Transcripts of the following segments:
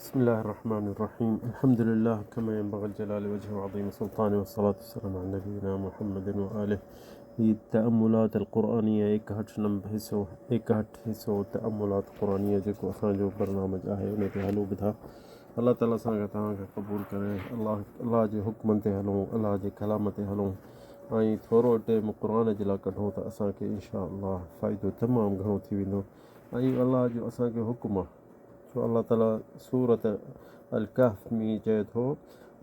بسم الله الرحمن الرحيم الحمد لله كما ينبغي لجلال وجهه وعظيم سلطانه والصلاة والسلام على نبينا محمد وآله. هي تأملات القرآنية ايڪهٺ نمبر حصو، ايڪهٺ حصو تأملات قرآنية جيڪو اسان جو برنامج آهي ان تي هلون به ٿا. الله تعالي اسان کي توهان کي قبول ڪري. الله الله جي حڪمن تي هلون، الله جي ڪلام تي هلون ۽ ٿورو ٽيم قرآن جي لاء ڪڍون ته اسان کي انشاء الله فائدو تمام گهڻو ٿي ويندو. ۽ الله جو اسان کي حڪم آهي. ڇو الله تعالي سورة الڪهف ۾ چئي ٿو،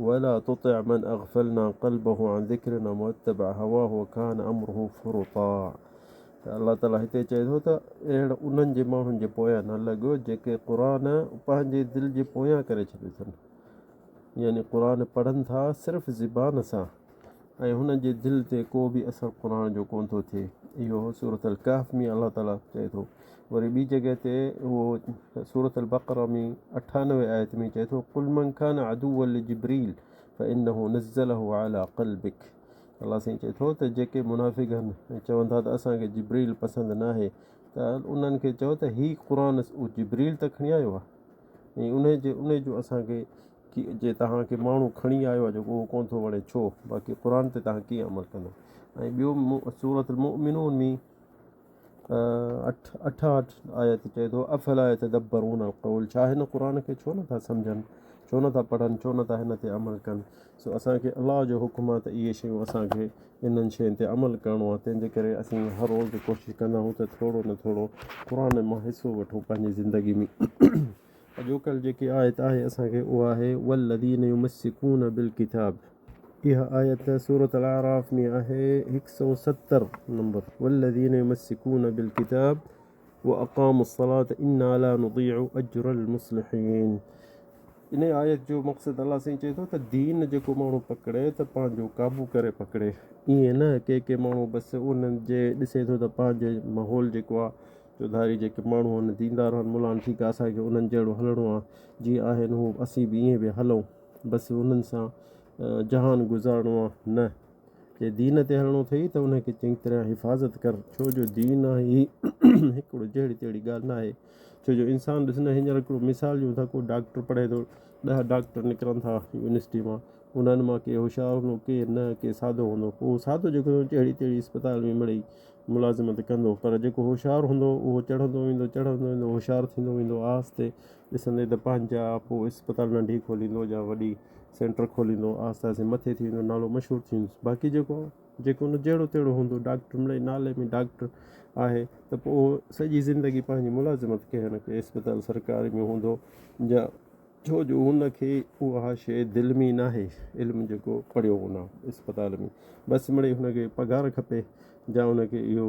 ولا تطع من اغفلنا قلبه عن ذڪرنا واتبع هواه وڪان امره فرطا ته الله تعالي هتي چئي ٿو ته اهڙ انهن جي ماڻهن جي پويان نه لڳ جيڪي قرآن پنهنجي دل جي پويان ڪري ڇڏيو اٿن، يعني قرآن پڙهن ٿا صرف زبان سان ۽ هن جي دل تي ڪو به اثر قرآن جو ڪونه ٿو ٿئي. اهو سورة الڪهف ۾ الله تعالي چئي ٿو. وري ٻي جڳهه تي اهو سورة البقره ۾ 98 آيت ۾ چئي ٿو، قل من ڪان عدوا لجبريل فانه نزله علي قلبك. الله سائين چئي ٿو ته جيڪي منافق آهن ۽ چون ٿا ته اسان کي جبريل پسند ناهي ته انهن کي چئو ته هي قرآن اهو جبريل ته کڻي آيو آهي ۽ انهي جو اسان کي جي توهان کي ماڻهو کڻي آيو آهي جيڪو اهو ڪونه ٿو وڻي ڇو؟ باقي قرآن تي توهان ڪيئن عمل ڪندو؟ ۽ ٻيو سورة المؤمنون ۾ 68 آيت چئي ٿو، افلا يتدبرون القول، ڇا هن قرآن کي ڇو نٿا سمجهن، ڇو نٿا پڙهن، ڇو نٿا هن تي عمل ڪن؟ سو اسان کي الله جو حڪم آهي ته اهي شيون اسان کي انهن شين تي عمل ڪرڻو آهي. تنهن جي ڪري اسين هر روز ڪوشش ڪندا آهيون ته ٿورو نه ٿورو قرآن مان حصو وٺون پنهنجي زندگي ۾. اڄوڪلهه جيڪي آيت آهي اسان کي اها آهي والذين يمسڪون بالڪتاب. اها آيت سورة الاعراف ۾ آهي 170 نمبر والذين يمسڪون بالڪتاب واقاموا الصلاة انا لا نضيع اجر المصلحين. انهي آيت جو مقصد الله سائين چئي ٿو ته دين جيڪو ماڻهو پڪڙي ته پنهنجو قابو ڪري پڪڙي، ائين نه ڪي ڪي ماڻهو بس انهن جي ڏسي ٿو ته پنهنجي ماحول جيڪو آهي چوڌاري جيڪي ماڻهو آهن ديندار آهن ملان ٺيڪ آهي اسان کي انهن جهڙو هلڻو آهي جيئن آهن هو اسين به ائين پيا هلون بس انهن سان جهان گذارڻو آهي نه جي دين تي هلڻو اٿئي ته ان کي چڱي طرح حفاظت ڪر ڇو جو دين هي هڪڙو جهڙي تهڙي ڳالهه نه آهي ڇو جو انسان ڏس نه هينئر هڪڙو مثال ڏيون ٿا ڪو ڊاڪٽر پڙهي ٿو 10 ڊاڪٽر نڪرن ٿا يونيورسٽي مان انهن مان ڪي هوشيار هوندو ڪي نه ڪي سادو هوندو پوء سادو جيڪو جهڙي تهڙي اسپتال ۾ مڙئي ملازمت ڪندو پر جيڪو هوشيار هوندو اهو چڙهندو ويندو چڙهندو ويندو هوشيار ٿيندو ويندو آهستي ڏسندي ته پنهنجا پوء اسپتال ننڍي کوليندو يا وڏي سينٽر کوليندو آهستي آهستي مٿي ٿي ويندو نالو مشهور ٿي ويندس باقي جيڪو جيڪو ان جهڙو تهڙو هوندو ڊاڪٽر مڙئي نالي ۾ ڊاڪٽر آهي ته پوء اهو سڄي زندگي پنهنجي ملازمت ڪنهن نه ڪنهن اسپتال سرڪاري ۾ هوندو يا ڇو جو هن کي اها شيء دل ۾ ناهي، علم جيڪو پڙهيو هن اسپتال ۾ بس مڙئي هن کي پگهار کپي يا هن کي اهو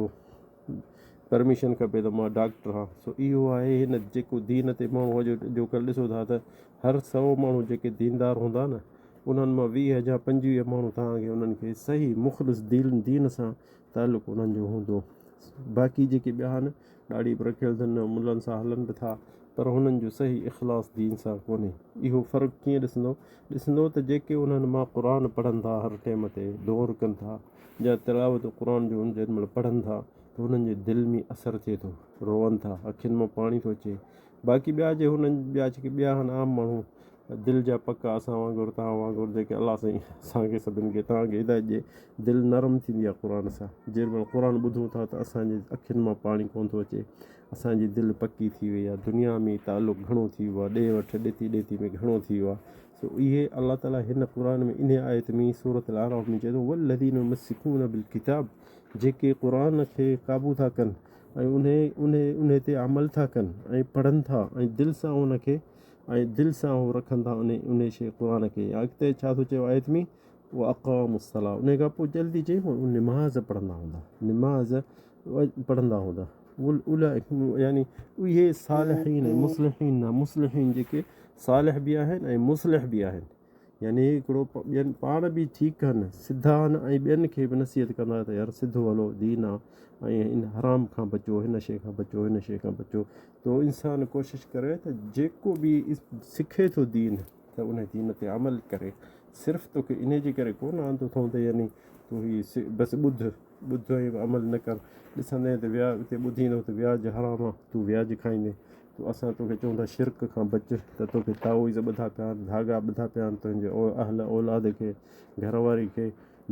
پرميشن کپي ته مان ڊاڪٽر آهيان. سو اهو آهي هن جيڪو دين تي ماڻهو اڄ جو ڪل ڏسو ٿا ته هر 100 ماڻهو جيڪي ديندار هوندا نه انهن مان 20 يا 25 ماڻهو توهان کي انهن کي صحيح مخلص دين سان تعلق انهن جو هوندو، باقي جيڪي ٻيا آهن ڏاڙهي به رکيل اٿن ملن سان هلن به ٿا پر هنن جو صحيح اخلاص دين سان ڪونهي. اهو فرق ڪيئن ڏسندو؟ ڏسندو ته جيڪي انهن مان قرآن پڙهن ٿا هر ٽيم تي دور ڪن ٿا يا تلاوت قرآن جو جنهن مهل پڙهن ٿا ته هنن جي دل ۾ اثر ٿئي ٿو، روئن ٿا، اکين مان پاڻي ٿو اچي. باقي ٻيا جي هنن ٻيا جيڪي ٻيا آهن عام ماڻهو دل جا پڪا اسان وانگر توهان وانگر جيڪي الله سائين اسان کي سڀن کي توهان کي هدايت ڏي دل نرم ٿيندي آهي قرآن سان جنهن مهل قرآن ٻڌون ٿا ته اسان جي اکين مان پاڻي ڪونه ٿو اچي اسان جي دل پڪي ٿي وئي آهي دنيا ۾ تعلق گهڻو ٿي ويو آهي ڏي وٺ ڏيتي ڏيتي ۾ گهڻو ٿي ويو آهي سو اهي الله تعالي هن قرآن ۾ انهي آيت ۾ سورة الاعراف ۾ چئي ٿو والذين يمسڪون بالڪتاب جيڪي قرآن کي قابو ٿا ڪن ۽ انهي انهي انهي تي عمل ٿا ڪن ۽ پڙهن ٿا ۽ دل سان ان کي ۽ دل سان هو رکن ٿا انهي انهي شيء قرآن کي. اڳتي ڇا ٿو چئي آيت ۾ واقاموا الصلاة انهي کان پوء جلدي چئي پوء نماز پڙهندا هوندا نماز پڙهندا هوندا اولئک يعني اهي صالحين ۽ مصلحين نه مصلحين جيڪي صالح به آهن ۽ مصلح به آهن يعني هڪڙو ٻين پاڻ به ٺيڪ آهن سڌا آهن ۽ ٻين کي به نصيحت ڪندا ته يار سڌو هلو دين آ ۽ ان حرام کان بچو هن شيء کان بچو هن شيء کان بچو تو انسان ڪوشش ڪري ته جيڪو به سکي ٿو دين ته ان دين تي عمل ڪري صرف توکي انهي جي ڪري ڪونه آندو اٿئون ته يعني تون هي بس ٻڌ ٻڌ ۽ عمل نه ڪر ڏسندين ته ويا اتي ٻڌيندو ته وياج حرام آ تون وياج کائيندين. تو اسان توکي چئون ٿا شرڪ کان بچ ته توکي تعويذ ٻڌا پيا آهن ڌاڳا ٻڌا پيا آهن تنهنجي اهل اولاد کي گهر واري کي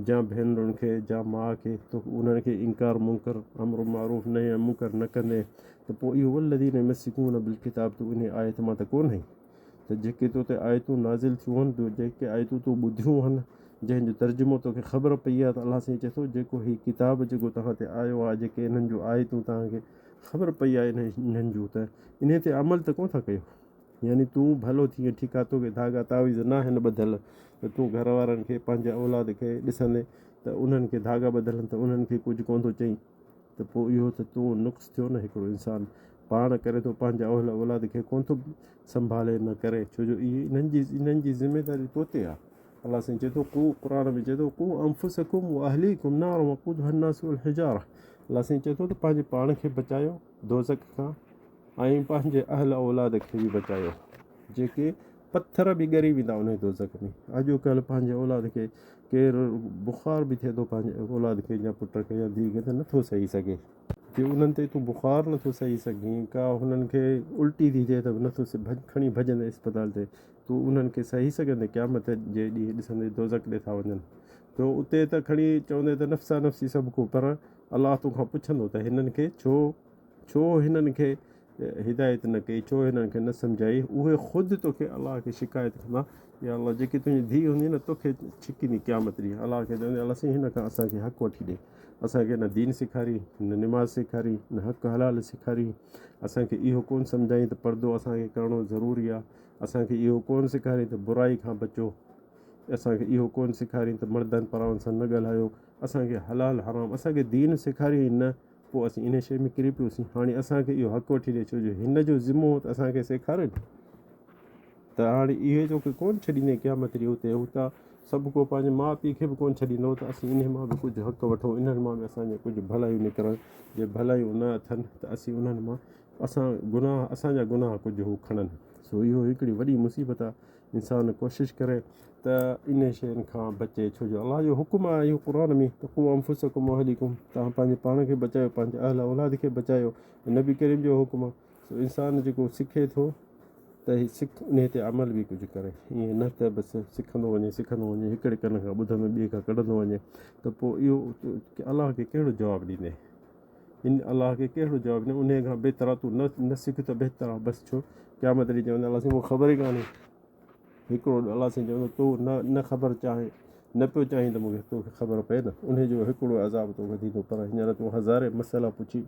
جا ڀينرن کي جا ماء کي تو انهن کي انڪار منڪر امر معروف نهي عن منڪر نه ڪندين ته پوء اهو والذين يمسڪون بالڪتاب تون انهي آيت مان ته ڪونهين ته جيڪي تو تي آيتون نازل ٿيون هن تو جيڪي آيتون تو ٻڌيون هن جنهن جو ترجمو توکي خبر پئي آهي ته الله سائين چئي ٿو جيڪو هي ڪتاب جيڪو توهان تي آيو آهي جيڪي انهن جون آيتون توهان کي خبر پئي آهي انهن جون ته انهي تي عمل ته ڪونه ٿا ڪيو يعني تون ڀلو ٿئين ٺيڪ آهي توکي ڌاڳا تعويذ ناهن ٻڌل ته تون گهر وارن کي پنهنجي اولاد کي ڏسندين ته انهن کي ڌاڳا ٻڌل آهن ته انهن کي ڪجهه ڪونه ٿو چئين ته پوء اهو ته تون نقص ٿيو نه هڪڙو انسان پاڻ ڪري ٿو پنهنجي اهل اولاد کي ڪونه ٿو سنڀالي نه ڪري ڇو جو اهي انهن جي انهن جي ذميداري تو تي آهي الله سائين چئي ٿو قو قرآن ۾ چئي ٿو قو انفسکم واهليڪم نار وقودها الناس والحجاره الله سائين چئي ٿو ته پنهنجي پاڻ کي بچايو دوزخ کان ۽ پنهنجي اهل اولاد کي به بچايو جيڪي پٿر به ڳري ويندا انهي دوزخ ۾ اڄوڪلهه پنهنجي اولاد کي ڪير بخار به ٿئي ٿو پنهنجي اولاد کي يا پٽ کي يا ڌيء کي ته نٿو سهي سگهي جي انهن تي تون بخار نٿو سهي سگهين ڪا هنن کي الٽي ٿي ٿئي ته نٿو کڻي ڀڄندي اسپتال تي تون انهن کي سهي سگهندي قيامت جي ڏينهن ڏسندي دوزخ ڏي ٿا وڃن تو اتي ته کڻي چوندي ته نفسا نفسي سڀ ڪو پر الله توکان پڇندو ته هنن کي ڇو ڇو هنن کي هدايت نه ڪئي، ڇو هنن کي نه سمجهائي، اهي خود توکي الله کي شڪايت ڪندا، يا الله جيڪي تنهنجي ڌيء هوندي نه توکي ڇڪيندي قيامت ڏينهن الله کي چوندي الله سائين هن کان اسان کي حق وٺي ڏي، اسان کي نه دين سيکاري، نه نماز سيکاري، نه حق حلال سيکاري، اسان کي اهو ڪونه سمجهائين ته پردو اسان کي ڪرڻو ضروري آهي، اسان کي اهو ڪونه سيکارين ته برائي کان بچو، اسان کي اهو ڪونه سيکارين ته مردن پراون سان نه ڳالهايو، اسان کي حلال حرام اسان کي دين سيکاريائين نه. پوء اسين انهيء شيء ۾ ڪري پيوسين. هاڻي اسان کي اهو حق وٺي ڏي، ڇو جو هن جو ذمو هو ته اسان کي سيکاري. ته هاڻي اهي توکي ڪونه ڇڏيندي قيامت ڏينهن اتي. هو ته سڀ ڪو پنهنجي ماء پيء کي به ڪونه ڇڏيندو ته اسين انهي مان به ڪجهه حق وٺون، انهن مان به اسان جون ڪجهه ڀلايون نڪرن. جي ڀلايون نه اٿن ته اسين انهن مان اسان گناهه اسان جا گناهه ڪجهه هو کڻن. سو اهو هڪڙي وڏي مصيبت آهي. انسان ڪوشش ڪري ته انهن شين کان بچي ڇو جو الله جو حڪم آهي اهو قرآن ۾ ته قو انفسکم واهليڪم توهان پنهنجي پاڻ کي بچايو پنهنجي اهل اولاد کي بچايو نبي ڪريم جو حڪم آهي سو انسان جيڪو سکي ٿو ته هي سک انهي تي عمل به ڪجهه ڪري ائين نه ته بس سکندو وڃي سکندو وڃي هڪڙي ڪن کان ٻڌندو ٻئي کان ڪڍندو وڃي ته پوء اهو الله کي ڪهڙو جواب ڏيندي ان الله کي ڪهڙو جواب ڏيندين انهيء کان بهتر آهي تون نه نه سک ته بهتر آهي بس ڇو قيامت ڏينهن چوندو الله سائين مون کي خبر ئي ڪانهي هڪڙو الله سائين چوندو تو نه نه خبر چاهي نه پيو چاهين ته مونکي توکي خبر پئي نه انهيء جو هڪڙو عذاب توکي ٿيندو پر هينئر تون هزارين مسئلا پڇي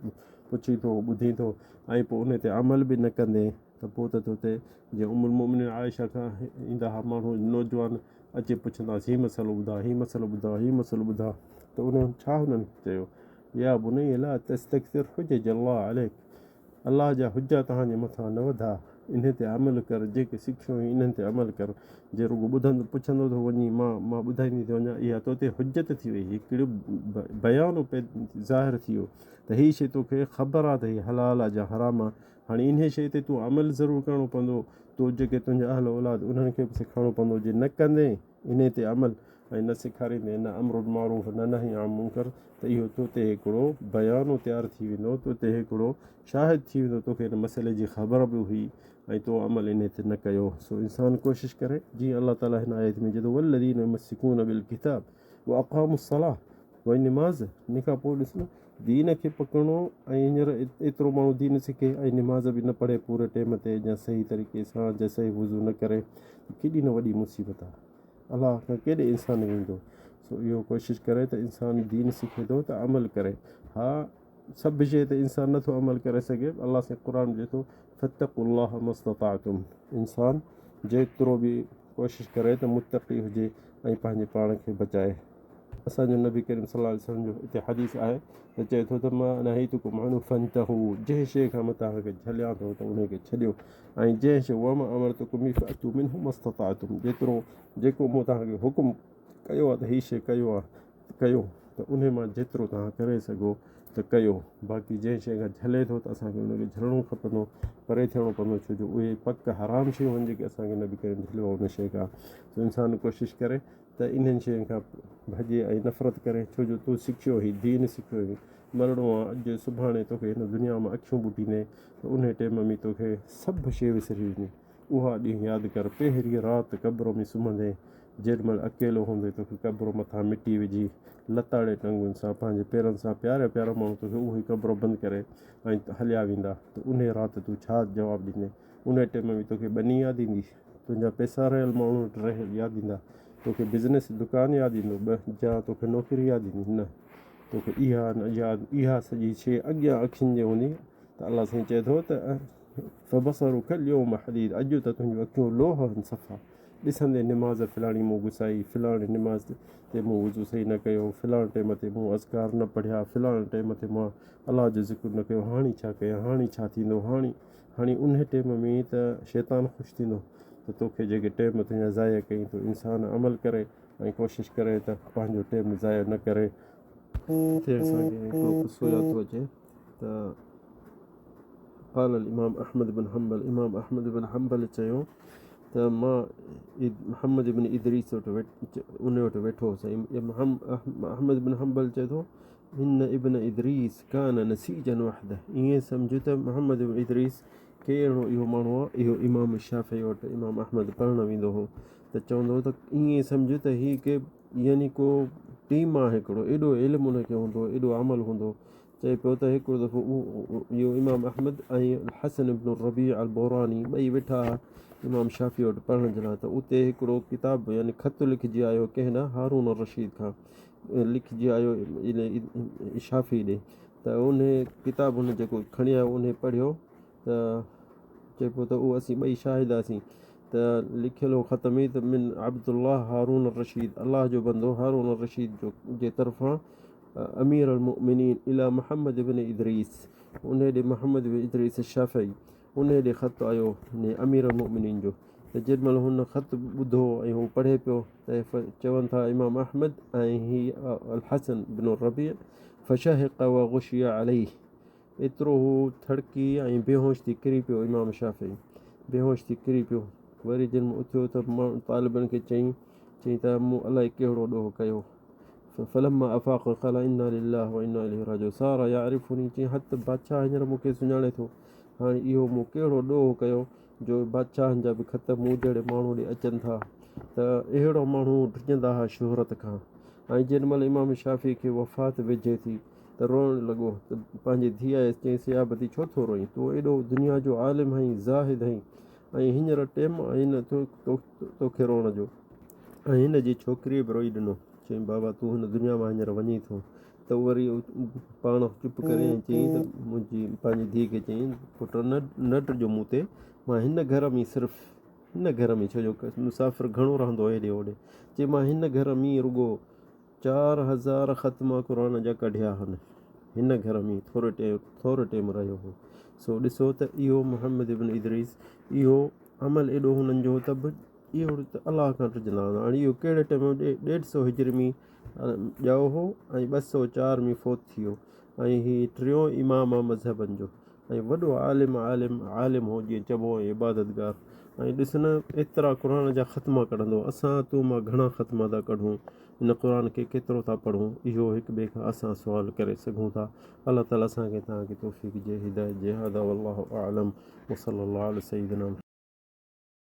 پڇين ٿو ٻڌين ٿو ۽ پوء انهي تي عمل به نه ڪندين ته پوء ته توتي جيئن ام المؤمنين عائشه کان ايندا هئا ماڻهو نوجوان اچي پڇندا هئس هي مسئلو ٻڌاء هي مسئلو ٻڌاء هي مسئلو ٻڌاء ته انهن ڇا هنن کي چيو يا بني لا تستڪثر حجج الله عليڪ الله جا حجا توهان جي مٿان نه وڌاء انهي تي عمل ڪر جيڪي سکيو آهين انهن تي عمل ڪر جي رڳو ٻڌندو پڇندو ٿو وڃين مان مان ٻڌائيندي ٿو وڃان اها تو تي حجت ٿي وئي هڪڙو بيان ظاهر ٿي ويو ته هي شي توکي خبر آهي ته هي حلال آهي يا حرام آهي هاڻي انهي شي تي تون عمل ضرور ڪرڻو پوندو تو جيڪي تنهنجا اهل اولاد انهن کي به سيکارڻو پوندو جي نه ڪندين انهي تي عمل ۽ نه سيکاريندين نه امر بالمعروف نه نهي عن منڪر ته اهو تو تي هڪڙو بيانو تيار ٿي ويندو تو تي هڪڙو شاهد ٿي ويندو توکي ان مسئلي جي خبر به هئي ۽ تو عمل انهي تي نه ڪيو سو انسان ڪوشش ڪري جيئن الله تعالي هن آيت ۾ چئي ٿو والذين يمسڪون بالڪتاب واقاموا الصلاه وئي نماز ان کان پوء ڏس نه دين کي پڪڙڻو ۽ هينئر ايترو ماڻهو دين سکي ۽ نماز به نه پڙهي پوري ٽيم تي يا صحيح طريقي سان جا صحيح وضو نه ڪري ته ڪيڏي نه وڏي مصيبت آهي الله کان ڪيڏي انسان ويندو سو اهو ڪوشش ڪري ته انسان دين سکي ٿو ته عمل ڪري ها سڀ شيء تي انسان نٿو عمل ڪري سگهي الله سائين قرآن ۾ چئي ٿو فاتقوا الله ما استطعتم انسان جيترو به ڪوشش ڪري ته متقي هجي ۽ پنهنجي پاڻ کي بچائي اسان جو نبي ڪريم صلي الله عليه وسلم جو هتي حديث آهي ته چئي ٿو ته ما نهيتڪم عنه فانتهوا جنهن شيء کان مان توهان کي جهليان ٿو ته ان کي ڇڏيو ۽ جنهن شيء وما امرتڪم به فاتوا منه ما استطعتم جيترو جيڪو مون توهان کي حڪم ڪيو آهي ته هي شيء ڪيو آهي ڪيو ته ان مان جيترو توهان ڪري سگهو ته ڪيو باقي جنهن شيء کان جهلي ٿو ته اسان کي ان کي جهلڻو کپندو پري ٿيڻو پوندو ڇو جو اهي پڪ حرام شيون آهن جيڪي اسان کي نبي ڪريم جهليو آهي ان شيء کان سو انسان ڪوشش ڪري ته انهن شين کان ڀڄي ۽ نفرت ڪري ڇو جو تو سکيو هي دين سکيو هي. مرڻو آ اڄ سڀاڻي توکي هن دنيا مان اکيون ٻوٽيندي ته انهي ٽيم ۾ توکي سڀ شيء وسري ويندي. اها ڏينهن ياد ڪر پهرين رات قبر ۾ سمهندين جيڏ مهل اڪيلو هوندين توکي قبر مٿان مٽي وجهي لتاڙي ٽنگن سان پنهنجي پيرن سان پيارا پيارا ماڻهو توکي اهو ئي قبر بند ڪري ۽ هليا ويندا ته انهي رات تون ڇا جواب ڏيندين انهي ٽيم ۾ توکي ٻني ياد ايندي تنهنجا پئسا رهيل ماڻهن وٽ رهيل ياد ايندا توکي بزنس دڪان ياد ايندو جا توکي نوڪري ياد ايندي نه توکي اها ياد اها سڄي شيء اڳيان اکين جي هوندي ته الله سائين چئي ٿو ته فبصرک اليوم حديد اڄ ته تنهنجون اکيون لوهه آهن صفا ڏسندي نماز فلاڻي مون گسائي فلاڻي نماز تي مون وضو صحيح نه ڪيو فلاڻ ٽيم تي مون اذڪار نه پڙهيا فلاڻ ٽيم تي مان الله جو ذڪر نه ڪيو هاڻي ڇا ڪيان هاڻي ڇا ٿيندو هاڻي هاڻي انهي ٽيم ۾ ته شيطان خوش ٿيندو ته توکي جيڪي ٽيم تنهنجا ضايع ڪئين ٿو انسان عمل ڪري ۽ ڪوشش ڪري ته پنهنجو ٽيم ضايع نه ڪري. هتي اسان کي هڪڙو قصو ياد ٿو اچي ته قال الامام احمد بن حنبل امام احمد بن حنبل چيو ته مان محمد بن ادريس وٽ ان وٽ ويٺو هوس احمد بن حنبل چئي ٿو ان ابن ادريس ڪان نسيجا وحده ائين سمجهه ته محمد بن ادريس ڪهڙو اهو ماڻهو آهي اهو امام شافعي وٽ امام احمد پڙهڻ ويندو هو ته چوندو هو ته ائين سمجهه ته هي ڪي يعني ڪو ٽيم آهي هڪڙو ايڏو علم ان کي هوندو ايڏو عمل هوندو چئي پيو ته هڪڙو دفعو اهو امام احمد ۽ الحسن ابن الربيع البوراني ٻئي ويٺا هئا امام شافعي وٽ پڙهڻ جي لاء ته اتي هڪڙو ڪتاب يعني خط لکجي آيو ڪنهن ڏانهن هارون الرشيد کان لکجي آيو شافعي ڏي ته ان ڪتاب هن جيڪو کڻي آيو ان پڙهيو ته چئي پيو ته اهو اسين ٻئي شاهد هئاسين ته لکيل هو خط ۾ ته من عبدالله هارون الرشيد الله جو بندو هارون الرشيد جو جي طرفان امير المؤمنين الى محمد بن ادريس انهي ڏي محمد بن ادريس الشافعي انهي ڏي خط آيو انهي امير المؤمنين جو ته جيڏي مهل هن خط ٻڌو ۽ هو پڙهي پيو ته چون ٿا امام احمد ۽ هي الحسن بن الربيع فشهق وغشي عليه ايترو هو ٿڙڪي ۽ بيهوش ٿي ڪري پيو امام شافعي بيهوش ٿي ڪري پيو وري جن اٿيو ته طالبن کي چئين چئين ته مون الائي ڪهڙو ڏوهه ڪيو فلما افاق قال انا لله وانا اليه راجعون صار يعرفني چئين حت بادشاهه هينئر مون کي سڃاڻي ٿو هاڻي اهو مون ڪهڙو ڏوهه ڪيو جو بادشاهن جا به خط مون جهڙي ماڻهو ڏي اچن ٿا ته اهڙو ماڻهو ڊڄندا ها شهرت کان ۽ جنهن مهل امام شافعي کي وفات ويجهي ٿي ته روئڻ لڳو ته پنهنجي ڌيء آيس چيائينس يا ابتي ڇو ٿو روئين تون ايڏو دنيا جو عالم آهين زاهد آهين ۽ هينئر ٽيم آهي نه توکي روئڻ جو ۽ هن جي ڇوڪريء به روئي ڏنو. چيائين، بابا تون هن دنيا مان هينئر وڃين ٿو. ته وري پاڻ چپ ڪري ۽ چيائين ته منهنجي پنهنجي ڌيء کي چيائين، پٽ نه نه ڊڄو مون تي، مان هن گهر ۾ صرف هن گهر ۾ ڇو جو مسافر گهڻو رهندو هو هيڏي هوڏي، چي مان هن گهر ۾ رڳو 4000 ختما قرآن جا ڪڍيا هن، هن گهر ۾ ٿوري ٽيم ٿورو ٽيم رهيو هو. سو ڏسو ته اهو محمد ابن ادريس اهو عمل ايڏو هنن جو ته به اهو ته الله کان ڊڄندا هوندا. هاڻي اهو ڪهڙي ٽيم ۾ ڏيڍ سو هجري ۾ ڄائو هو ۽ 204 ۾ فوت ٿي ويو ۽ هي ٽيون امام آ مذهبن جو ۽ وڏو عالم عالم عالم هو جيئن چئبو ۽ عبادتگار ۽ ڏس نه ايترا قرآن جا ختما ڪڍندو اسان تون مان گهڻا ختما ٿا ڪڍون هن قرآن کي ڪيترو ٿا پڙهون اهو هڪ ٻئي کان اسان سوال ڪري سگهون ٿا الله تعالي اسان کي توهان کي توفيق جي هدايت جي هذا والله اعلم وصلي الله علي سيدنا.